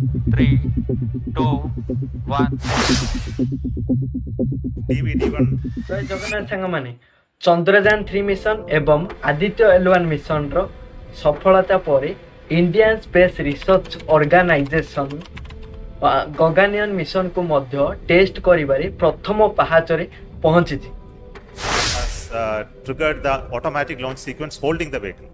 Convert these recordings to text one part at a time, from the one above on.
3, 2, 1. TVD1. ଜୟ ଜଗନ୍ନାଥ ସାଙ୍ଗମାନେ, Chandrayaan 3 mission ଏବଂ Aditya L 1 ମିଶନର ସଫଳତା ପରେ Indian space research organisation Gaganyaan ମିଶନକୁ ମଧ୍ୟ ଟେଷ୍ଟ କରିବାରେ ପ୍ରଥମ ପାହାଚରେ ପହଞ୍ଚିଛି। Has triggered the automatic launch sequence holding the vehicle.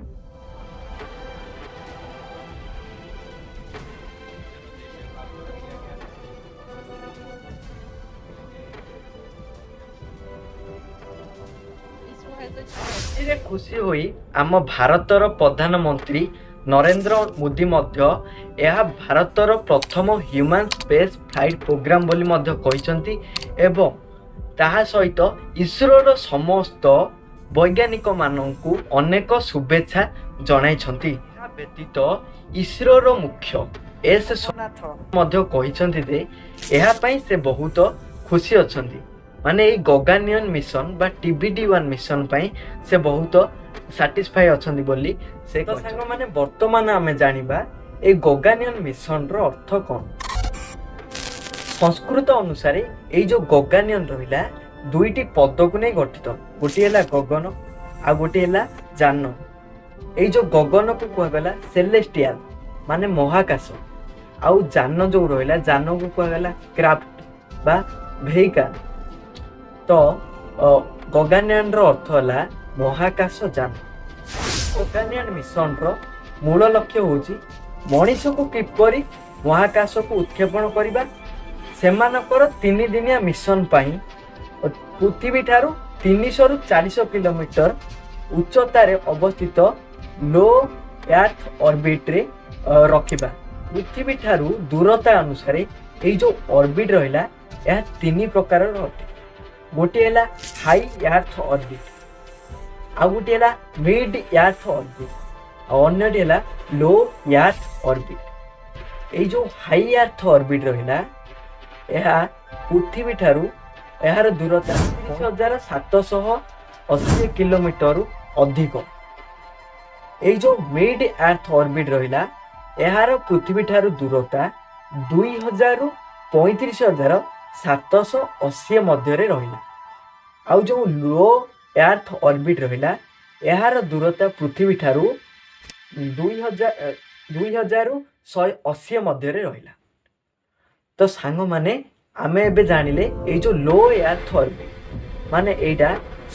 ISRO has achieved ଏଥିରେ ଖୁସି ହୋଇ ଆମ ଭାରତର ପ୍ରଧାନମନ୍ତ୍ରୀ ନରେନ୍ଦ୍ର ମୋଦି ମଧ୍ୟ ଏହା ଭାରତର ପ୍ରଥମ ହ୍ୟୁମାନ୍ ସ୍ପେସ୍ ଫ୍ଲାଇଟ୍ ପ୍ରୋଗ୍ରାମ ବୋଲି ମଧ୍ୟ କହିଛନ୍ତି ଏବଂ ତାହା ସହିତ ଇସ୍ରୋର ସମସ୍ତ ବୈଜ୍ଞାନିକମାନଙ୍କୁ ଅନେକ ଶୁଭେଚ୍ଛା ଜଣାଇଛନ୍ତି। ଏହା ବ୍ୟତୀତ ଇସ୍ରୋର ମୁଖ୍ୟ ଏସ୍ ସୋମନାଥ ମଧ୍ୟ କହିଛନ୍ତି ଯେ ଏହା ପାଇଁ ସେ ବହୁତ ଖୁସି ଅଛନ୍ତି, ମାନେ ଏଇ ଗଗନୟାନ ମିଶନ ବା ଟିଭିଡି 1 ମିଶନ ପାଇଁ ସେ ବହୁତ ସାଟିସ୍ଫାଇ ଅଛନ୍ତି ବୋଲି ସେ। ତ ସାଙ୍ଗମାନେ, ବର୍ତ୍ତମାନ ଆମେ ଜାଣିବା ଏଇ ଗଗନୟାନ ମିଶନର ଅର୍ଥ କ'ଣ। ସଂସ୍କୃତ ଅନୁସାରେ ଏଇ ଯୋଉ ଗଗନୟାନ ରହିଲା, ଦୁଇଟି ପଦକୁ ନେଇ ଗଠିତ। ଗୋଟିଏ ହେଲା ଗଗନ, ଆଉ ଗୋଟିଏ ହେଲା ଯାନ। ଏଇ ଯୋଉ ଗଗନକୁ କୁହାଗଲା ସେଲେଷ୍ଟିଆଲ, ମାନେ ମହାକାଶ, ଆଉ ଯାନ ଯୋଉ ରହିଲା, ଯାନକୁ କୁହାଗଲା କ୍ରାଫ୍ଟ ବା ଭେହିକାଲ। ତ ଗଗନୟାନର ଅର୍ଥ ହେଲା ମହାକାଶ ଯାନ। ଗଗନୟାନ ମିଶନର ମୂଳ ଲକ୍ଷ୍ୟ ହେଉଛି ମଣିଷକୁ କିପରି ମହାକାଶକୁ ଉତ୍କ୍ଷେପଣ କରିବା, ସେମାନଙ୍କର 3 ଦିନିଆ ମିଶନ ପାଇଁ ପୃଥିବୀ ଠାରୁ 300ରୁ 400 କିଲୋମିଟର ଉଚ୍ଚତାରେ ଅବସ୍ଥିତ ଲୋ ଏର୍ଥ ଅର୍ବିଟରେ ରଖିବା। ପୃଥିବୀ ଠାରୁ ଦୂରତା ଅନୁସାରେ ଏଇ ଯୋଉ ଅର୍ବିଟ ରହିଲା, ଏହା ତିନି ପ୍ରକାରର ଅଟେ। ଗୋଟିଏ ହେଲା ହାଇ ଏର୍ଥ ଅର୍ବିଟ, ଆଉ ଗୋଟିଏ ହେଲା ମିଡ୍ ଏର୍ଥ ଅର୍ବିଟ, ଆଉ ଅନ୍ୟଟି ହେଲା ଲୋ ଏର୍ଥ ଅର୍ବିଟ। ଏଇ ଯୋଉ ହାଇ ଏର୍ଥ ଅର୍ବିଟ ରହିଲା, ଏହା ପୃଥିବୀ ଠାରୁ ଏହାର ଦୂରତା 30,780 କିଲୋମିଟରରୁ ଅଧିକ। ଏଇ ଯୋଉ ମିଡ୍ ଏର୍ଥ ଅର୍ବିଟ ରହିଲା, ଏହାର ପୃଥିବୀ ଠାରୁ ଦୂରତା 2000ରୁ 35,780 ମଧ୍ୟରେ ରହିଲା। ଆଉ ଯୋଉ ଲୋ ଏର୍ଥ ଅର୍ବିଟ ରହିଲା, ଏହାର ଦୂରତା ପୃଥିବୀ ଠାରୁ 2000ରୁ 180 ମଧ୍ୟରେ ରହିଲା। ତ ସାଙ୍ଗମାନେ, ଆମେ ଏବେ ଜାଣିଲେ ଏଇ ଯୋଉ ଲୋ ଏର୍ଥ ଅର୍ବିଟ, ମାନେ ଏଇଟା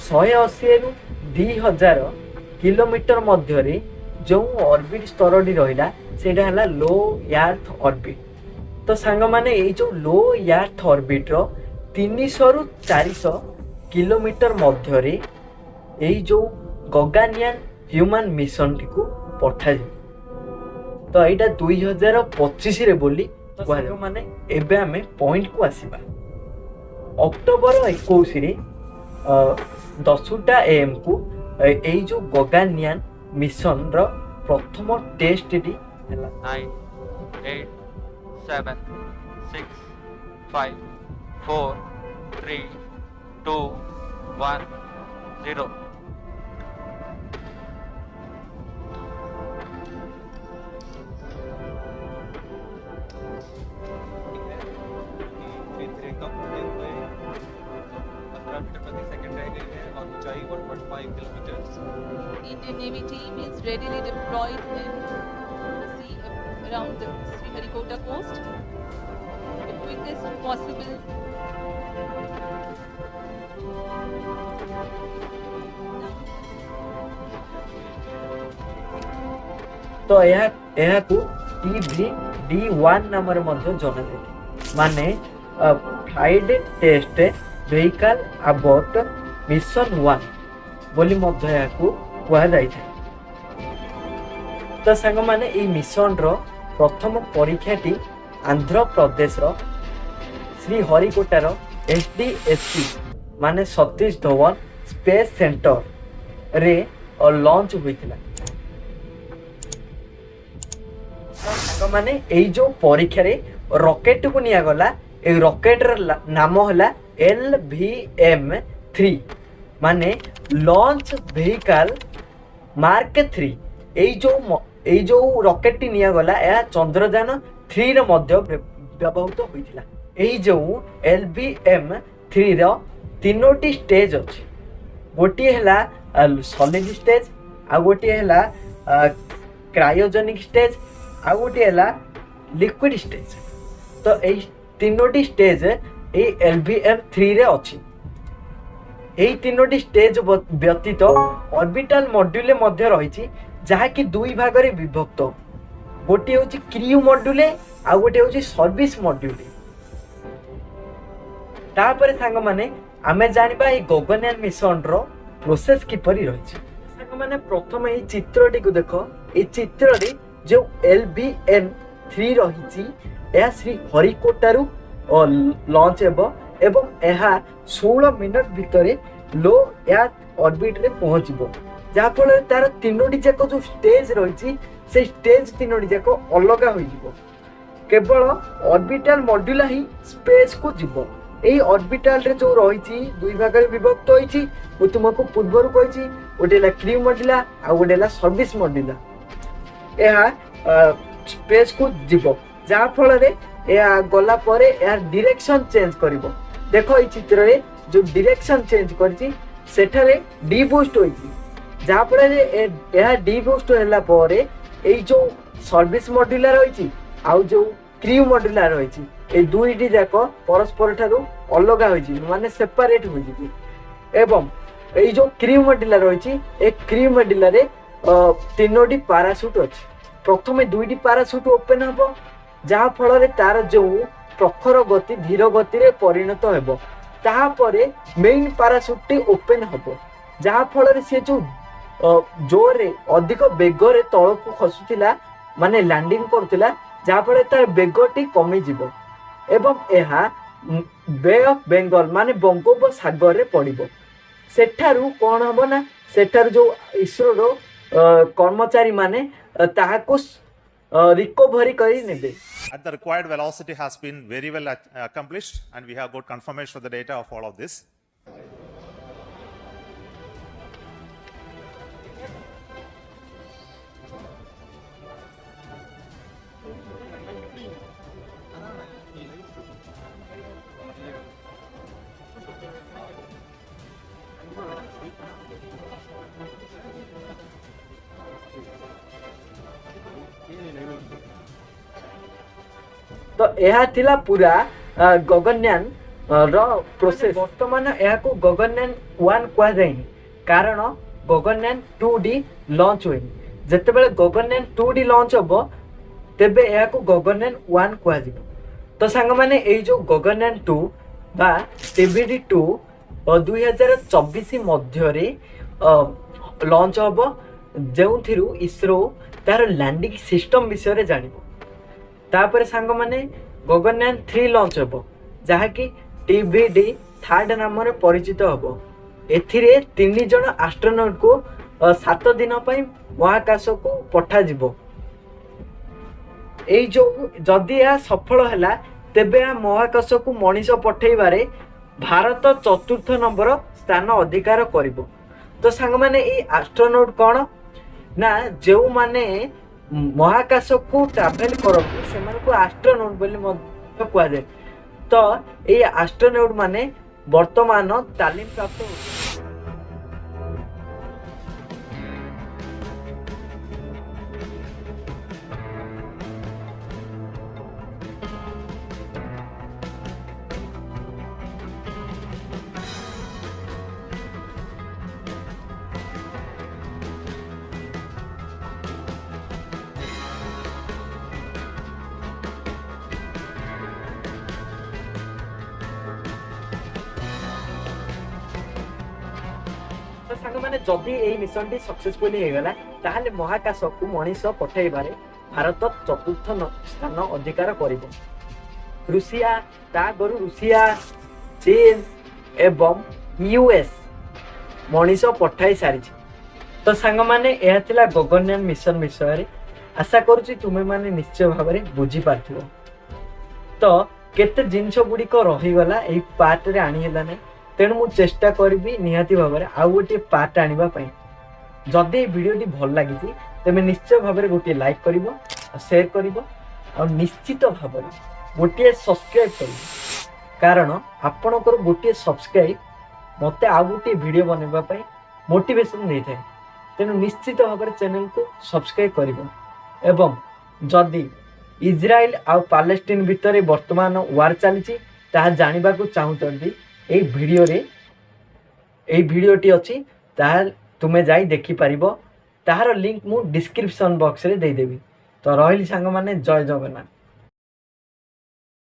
180ରୁ 2000 କିଲୋମିଟର ମଧ୍ୟରେ ଯେଉଁ ଅର୍ବିଟ ସ୍ତରଟି ରହିଲା, ସେଇଟା ହେଲା ଲୋ ଏର୍ଥ ଅର୍ବିଟ। ତ ସାଙ୍ଗମାନେ, ଏଇ ଯୋଉ ଲୋ ଏର୍ଥ ଅର୍ବିଟର 300ରୁ 400 କିଲୋମିଟର ମଧ୍ୟରେ ଏଇ ଯୋଉ ଗଗନୟାନ ହ୍ୟୁମାନ ମିଶନଟିକୁ ପଠାଯିବ। ତ ଏଇଟା 2025ରେ ବୋଲି କୁହାଯାଏ। ମାନେ ଏବେ ଆମେ ପଏଣ୍ଟକୁ ଆସିବା। ଅକ୍ଟୋବର 21ରେ 10ଟା ଏଏମ୍କୁ ଏଇ ଯୋଉ ଗଗନୟାନ ମିଶନର ପ୍ରଥମ ଟେଷ୍ଟଟି ହେଲା। 9, 8, 7, 6, 5, 4, 3, 2, 1, 0. धीरे धीरे कम होते हुए 15 मीटर प्रति सेकंड रह गई है और ऊंचाई 1.5 kilometre. Indian Navy team is readily deployed in the sea around the Sriharikota coast. The quickest possible. ତ ଏହାକୁ ଟିଭି ଡି 1 ନାମରେ ମଧ୍ୟ ଜଣାଯାଇଥାଏ, ମାନେ ଫ୍ଲାଇଟ୍ ଟେଷ୍ଟ ଭେହିକାଲ ଆବର୍ଟ ମିଶନ 1 ବୋଲି ମଧ୍ୟ ଏହାକୁ କୁହାଯାଇଥାଏ। ତ ସାଙ୍ଗମାନେ, ଏଇ ମିଶନର ପ୍ରଥମ ପରୀକ୍ଷାଟି ଆନ୍ଧ୍ରପ୍ରଦେଶର ଶ୍ରୀହରିକୋଟାର ଏସ୍ ଡି ଏସ୍ ସି, ମାନେ ସତୀଶ ଧୱନ ସ୍ପେସ୍ ସେଣ୍ଟରରେ ଲଞ୍ଚ ହୋଇଥିଲା। ତ ସାଙ୍ଗମାନେ, ଏଇ ଯୋଉ ପରୀକ୍ଷାରେ ରକେଟକୁ ନିଆଗଲା, ଏଇ ରକେଟର ନାମ ହେଲା ଏଲ୍ ଭି ଏମ୍ 3, ମାନେ ଲଞ୍ଚ ଭେହିକାଲ ମାର୍କ 3। ଏଇ ଯୋଉ ରକେଟଟି ନିଆଗଲା, ଏହା ଚନ୍ଦ୍ରଯାନ ଥ୍ରୀରେ ମଧ୍ୟ ବ୍ୟବହୃତ ହୋଇଥିଲା। ଏଇ ଯେଉଁ ଏଲ୍ ଭି ଏମ୍ ଥ୍ରୀର ତିନୋଟି ଷ୍ଟେଜ୍ ଅଛି। ଗୋଟିଏ ହେଲା ସଲିଡ୍ ଷ୍ଟେଜ୍, ଆଉ ଗୋଟିଏ ହେଲା କ୍ରାୟୋଜେନିକ୍ ଷ୍ଟେଜ୍, ଆଉ ଗୋଟିଏ ହେଲା ଲିକ୍ୱିଡ୍ ଷ୍ଟେଜ୍। ତ ଏଇ ତିନୋଟି ଷ୍ଟେଜ୍ ଏଇ ଏଲ୍ ଭି ଏମ୍ ଥ୍ରୀରେ ଅଛି। ଏହି ତିନୋଟି ଷ୍ଟେଜ୍ ବ୍ୟତୀତ ଅର୍ବିଟାଲ ମଡ୍ୟୁଲ ମଧ୍ୟ ରହିଛି, ଯାହାକି ଦୁଇ ଭାଗରେ ବିଭକ୍ତ। ଗୋଟିଏ ହେଉଛି କ୍ରିୟୁ ମଡ୍ୟୁଲ, ଆଉ ଗୋଟିଏ ହେଉଛି ସର୍ଭିସ ମଡ୍ୟୁଲ। ତାପରେ ସାଙ୍ଗମାନେ, ଆମେ ଜାଣିବା ଏଇ ଗଗନୟାନ ମିଶନର ପ୍ରୋସେସ କିପରି ରହିଛି। ସାଙ୍ଗମାନେ, ପ୍ରଥମେ ଏଇ ଚିତ୍ରଟିକୁ ଦେଖ। ଏଇ ଚିତ୍ରରେ ଯେଉଁ ଏଲ୍ ଭି ଏମ୍ 3 ରହିଛି, ଏହା ଶ୍ରୀ ହରିକୋଟାରୁ ଲଞ୍ଚ ହେବ ଏବଂ ଏହା 16 ମିନିଟ୍ ଭିତରେ ଲୋ ଏର୍ଥ ଅର୍ବିଟରେ ପହଞ୍ଚିବ, ଯାହାଫଳରେ ତାର ତିନୋଟି ଯାକ ଯେଉଁ ଷ୍ଟେଜ୍ ରହିଛି, ସେଇ ଷ୍ଟେଜ୍ ତିନୋଟି ଯାକ ଅଲଗା ହୋଇଯିବ। କେବଳ ଅର୍ବିଟାଲ ମଡ୍ୟୁଲା ହିଁ ସ୍ପେସ୍କୁ ଯିବ। ଏଇ ଅର୍ବିଟାଲରେ ଯେଉଁ ରହିଛି, ଦୁଇ ଭାଗରେ ବିଭକ୍ତ ହୋଇଛି। ମୁଁ ତୁମକୁ ପୂର୍ବରୁ କହିଛି, ଗୋଟେ ହେଲା କ୍ରିଉ ମଡ୍ୟୁଲା ଆଉ ଗୋଟେ ହେଲା ସର୍ଭିସ ମଡ୍ୟୁଲା। ଏହା ସ୍ପେସ୍କୁ ଯିବ, ଯାହାଫଳରେ ଏହା ଗଲା ପରେ ଏହା ଡିରେକ୍ସନ ଚେଞ୍ଜ କରିବ। ଦେଖ, ଏଇ ଚିତ୍ରରେ ଯେଉଁ ଡିରେକ୍ସନ ଚେଞ୍ଜ କରିଛି, ସେଠାରେ ଡି ବୁଷ୍ଟ ହୋଇଛି, ଯାହାଫଳରେ ଏହା ଡି ବୁଷ୍ଟ ହେଲା ପରେ ଏଇ ଯେଉଁ ସର୍ଭିସ ମଡ୍ୟୁଲା ରହିଛି ଆଉ ଯେଉଁ କ୍ରିଉ ମଡ୍ୟୁଲା ରହିଛି, ଏଇ ଦୁଇଟି ଯାକ ପରସ୍ପର ଠାରୁ ଅଲଗା ହୋଇଯିବେ, ମାନେ ସେପାରେଟ୍ ହୋଇଯିବେ। ଏବଂ ଏଇ ଯେଉଁ କ୍ରିଉ ମଡ୍ୟୁଲା ରହିଛି, ଏ କ୍ରିଉ ମଡ୍ୟୁଲାରେ ତିନୋଟି ପାରାସୁଟ୍ ଅଛି। ପ୍ରଥମେ ଦୁଇଟି ପାରାସୁଟ୍ ଓପେନ୍ ହେବ, ଯାହାଫଳରେ ତାର ଯେଉଁ ପ୍ରଖର ଗତି ଧୀର ଗତିରେ ପରିଣତ ହେବ। ତାହାପରେ ମେଇନ୍ ପାରାସୁଟ୍ଟି ଓପେନ୍ ହେବ, ଯାହାଫଳରେ ସିଏ ଯେଉଁ ଜୋରରେ ଅଧିକ ବେଗରେ ତଳକୁ ଖସୁଥିଲା, ମାନେ ଲ୍ୟାଣ୍ଡିଂ କରୁଥିଲା, ଯାହାଫଳରେ ତାର ବେଗଟି କମିଯିବ ଏବଂ ଏହା ବେ ଅଫ୍ ବେଙ୍ଗଲ, ମାନେ ବଙ୍ଗୋପସାଗରରେ ପଡ଼ିବ। ସେଠାରୁ କ'ଣ ହେବ ନା, ସେଠାରୁ ଯେଉଁ ଇସ୍ରୋର କର୍ମଚାରୀମାନେ ତାହାକୁ ରିକଭରି କରି ନେବେ। At the required velocity has been very well accomplished, and we have got confirmation of the data of all of this. ତ ଏହା ଥିଲା ପୁରା ଗଗନୟାନ ର ପ୍ରୋସେସ। ବର୍ତ୍ତମାନ ଏହାକୁ ଗଗନୟାନ 1 କୁହାଯାଇନି, କାରଣ ଗଗନୟାନ 2D launch ହୋଇନି। ଯେତେବେଳେ ଗଗନୟାନ 2D launch ହେବ, ତେବେ ଏହାକୁ ଗଗନୟାନ 1 କୁହାଯିବ। ତ ସାଙ୍ଗମାନେ, ଏଇ ଯେଉଁ ଗଗନୟାନ 2 ବା ଟିଭିଡି 2 2024 ମଧ୍ୟରେ ଲଞ୍ଚ ହେବ, ଯେଉଁଥିରୁ ଇସ୍ରୋ ତାର ଲ୍ୟାଣ୍ଡିଂ ସିଷ୍ଟମ ବିଷୟରେ ଜାଣିବ। ତାପରେ ସାଙ୍ଗମାନେ, ଗଗନୟାନ 3 ଲଞ୍ଚ ହେବ, ଯାହାକି ଟିଭିଡି ଥାର୍ଡ ନାମରେ ପରିଚିତ ହେବ। ଏଥିରେ ତିନି ଜଣ ଆଷ୍ଟ୍ରୋନଟକୁ 7 ଦିନ ପାଇଁ ମହାକାଶକୁ ପଠାଯିବ। ଏଇ ଯୋଉ ଯଦି ଏହା ସଫଳ ହେଲା, ତେବେ ଏହା ମହାକାଶକୁ ମଣିଷ ପଠେଇବାରେ ଭାରତ ଚତୁର୍ଥ ନମ୍ବର ସ୍ଥାନ ଅଧିକାର କରିବ। ତ ସାଙ୍ଗମାନେ, ଏଇ ଆଷ୍ଟ୍ରୋନଟ କ'ଣ ନା, ଯେଉଁମାନେ ମହାକାଶକୁ ଟ୍ରାଭେଲ କରନ୍ତି, ସେମାନଙ୍କୁ ଆଷ୍ଟ୍ରୋନଟ ବୋଲି ମଧ୍ୟ କୁହାଯାଏ। ତ ଏଇ ଆଷ୍ଟ୍ରୋନଟ ମାନେ ବର୍ତ୍ତମାନ ତାଲିମ ପ୍ରାପ୍ତ ହେଉଛନ୍ତି। ତ ସାଙ୍ଗମାନେ, ଯଦି ଏଇ ମିଶନଟି ସକ୍ସେସଫୁଲି ହେଇଗଲା, ତାହେଲେ ମହାକାଶକୁ ମଣିଷ ପଠାଇବାରେ ଭାରତ ଚତୁର୍ଥ ସ୍ଥାନ ଅଧିକାର କରିବ। ରୁଷିଆ, ତା ଆଗରୁ ରୁଷିଆ, ଚୀନ ଏବଂ ୟୁଏସ୍ ମଣିଷ ପଠାଇ ସାରିଛି। ତ ସାଙ୍ଗମାନେ, ଏହା ଥିଲା ଗଗନୟାନ ମିଶନ ବିଷୟରେ। ଆଶା କରୁଛି ତୁମେମାନେ ନିଶ୍ଚୟ ଭାବରେ ବୁଝିପାରିଥିବ। ତ କେତେ ଜିନିଷ ଗୁଡ଼ିକ ରହିଗଲା, ଏଇ ପାର୍ଟରେ ଆଣି ହେଲା ନାହିଁ। ତେଣୁ ମୁଁ ଚେଷ୍ଟା କରିବି ନିହାତି ଭାବରେ ଆଉ ଗୋଟିଏ ପାର୍ଟ ଆଣିବା ପାଇଁ। ଯଦି ଏଇ ଭିଡ଼ିଓଟି ଭଲ ଲାଗିଛି, ତେବେ ନିଶ୍ଚୟ ଭାବରେ ଗୋଟିଏ ଲାଇକ୍ କରିବ ଆଉ ସେୟାର କରିବ। ଆଉ ନିଶ୍ଚିତ ଭାବରେ ଗୋଟିଏ ସବସ୍କ୍ରାଇବ୍ କରିବେ, କାରଣ ଆପଣଙ୍କର ଗୋଟିଏ ସବସ୍କ୍ରାଇବ୍ ମୋତେ ଆଉ ଗୋଟିଏ ଭିଡ଼ିଓ ବନେଇବା ପାଇଁ ମୋଟିଭେସନ୍ ଦେଇଥାଏ। ତେଣୁ ନିଶ୍ଚିତ ଭାବରେ ଚ୍ୟାନେଲକୁ ସବସ୍କ୍ରାଇବ୍ କରିବ। ଏବଂ ଯଦି ଇଜ୍ରାଏଲ ଆଉ ପାଲେଷ୍ଟିନ୍ ଭିତରେ ବର୍ତ୍ତମାନ ୱାର୍ ଚାଲିଛି, ତାହା ଜାଣିବାକୁ ଚାହୁଁଛନ୍ତି, ଏଇ ଭିଡ଼ିଓରେ ଏଇ ଭିଡ଼ିଓଟି ଅଛି, ତାହା ତୁମେ ଯାଇ ଦେଖିପାରିବ। ତାହାର ଲିଙ୍କ୍ ମୁଁ ଡିସ୍କ୍ରିପସନ୍ ବକ୍ସରେ ଦେଇଦେବି। ତ ରହିଲି ସାଙ୍ଗମାନେ, ଜୟ ଜଗନ୍ନାଥ।